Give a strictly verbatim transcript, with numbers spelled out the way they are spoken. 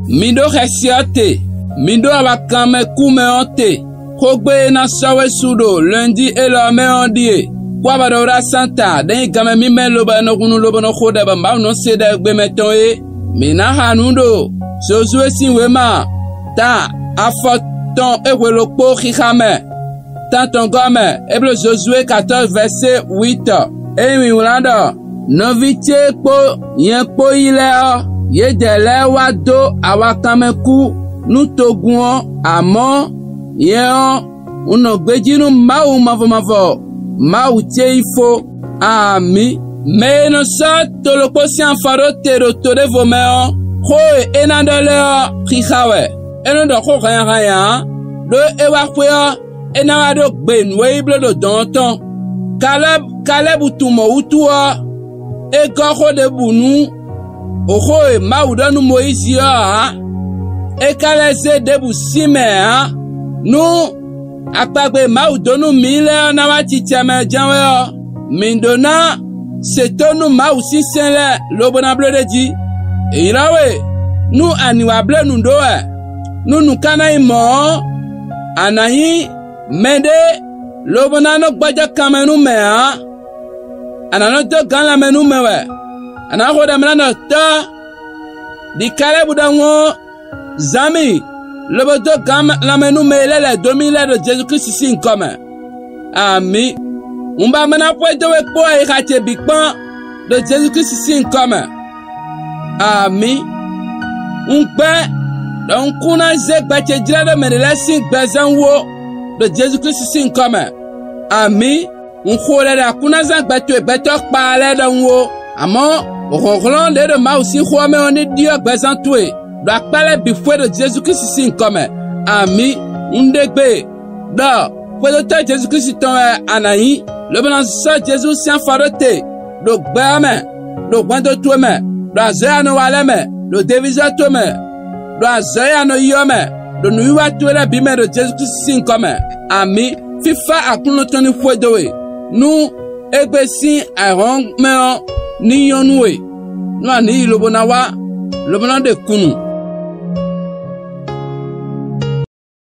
Mi ɖó xɛsi ɔ́ te; mi ɖó awakanmɛ kú mɛ ɔ́ te. Xógbe e ná sɔ́ we su ɖo lɔ̌ndi élɔ́ mɛ ɔ́ ɖíe: Kú avɔɖɔɖá Santa ɖé nyí ganmɛ mímɛ́ lobo e nɔ hun nu lobo nɔ xo ɖɛ bɔ Mawu nɔ se ɖɛ gbe mɛ tɔn é. Mǐ ná xa nǔ ɖo Zozuwe sín wěma ta afɔtɔn e hwe ɖokpó xixa mɛ tantɔngɔ́ mɛ. É bló Zozuwe katɔ́zi vɛ̌sé wítɔ. Ényí mǐ wlán ɖɔ: "Nɔví ce kpó nyɛ kpó yí lɛ́ɛ ɔ́, yědɛɛ lɛ́ɛ wá dó awakanmɛ kú nú togun ɔ́, amɔ̌ nyɛ ɔ́, un nɔ gbejí nú Mawu mavɔ mavɔ Mawu ce nyí fó." Amǐ. Mɛ e nɔ sɔ́ to ɖokpó sín afɔ ɖó te ɖo to ɖěvo mɛ ɔ́, xó e é ná ɖɔ lɛ́ɛ ɔ́, xixa wɛ. É nɔ ɖɔ xó hannyahannya ǎ, ɖó é wá xwé ɔ́, é ná wá ɖó gbe nǔ e yi bló ɖo dɔ̌n ɔ́ tɔn. Kalɛ́bu tunwun mɔ̌ wútu ɔ́, é gɔ́ xó ɖěbǔ nú xó e Mawu ɖɔ nú Mɔyízi ɔ́ ǎ; é ka lɛ́ zé ɖěbǔ sín mɛ ǎ. Nú akpagbe e Mawu dó nú mǐ lɛ́ɛ ɔ́ ná wá cicɛ mɛ jɛ́n wɛ ɔ́, mǐ ɖó ná se tónú Mawu sín sɛ́n lɛ́ɛ lobo ná bló ɖ'é jí. È ylɔ́ we nú a nǐ wá bló nǔ ɖó wɛ. Nú nǔ ka ná nyí mɔ̌ ɔ́, a nǎ nyí mɛɖé lobo ná nɔ gbɔjɛ́ kanmɛ nú mɛ ǎ; a nǎ nɔ dó gǎn lanmɛ nú mɛ wɛ; a nǎ xo ɖɔ mɛ ná nɔ tɔ́ ɖi Kalɛ́bu ɖɔhun ɔ́, zán mì, lobo dó gǎn lanmɛ nú mɛ e lɛ́ lɛ̌ dó mì lɛ́ɛ ɖo Jezu Klísu sín nyǐkɔ mɛ. Amǐ. Un ba mɛ ná xwedó we kpó ayixa ce bǐ kpán ɖo Jezu Klísu sín nyǐkɔ mɛ. Amǐ. Un gbɛ́ ɖɔ un kún ná zé gbɛ ce jlɛ́ ɖó mɛɖé lɛ́ɛ sín gbɛzán wú ó, ɖo Jezu Klísu sín nyǐkɔ mɛ. Amǐ. Un xo lɛ ɖɔ a kún ná zán gbɛ towe gbɛtɔ́ kpaa lɛ́ɛ ɖɔhun ó; amɔ̌, hlɔ̌nhlɔ́n ɖě ɖo Mawu sín xó ɔ́ mɛ ɔ́ ní ɖyɔ́ gbɛzán towe ɖo akpá lɛ́ɛ bǐ xwé ɖo Jezu Klísu sín nyǐkɔ mɛ. Amǐ. Un ɖe gbe ɖɔ xwedótɔ́ Jezu Klísu tɔn wɛ a nǎ nyí, lobo ná sɔ́ Jezu sín afɔ ɖó te ɖo gbɛ ɔ́ mɛ, ɖo hwɛndo towe mɛ, ɖo azɔ̌ e a nɔ wa lɛ́ɛ mɛ, ɖo devízɔ́ towe mɛ, ɖo azɔ̌ e a nɔ yi ɔ́ mɛ, ɖo nǔwiwa towe lɛ́ɛ bǐ mɛ ɖo Jezu Klísu sín nyǐkɔ mɛ. Amǐ. Fífá Aklúnɔ tɔn ní xwedó we, nú égbé sín ayǐhɔ́ngbe ɔ́ ní nyɔ́ nú we, nú a nǐ yi lobo ná wá, lobo ná ɖe kunnu,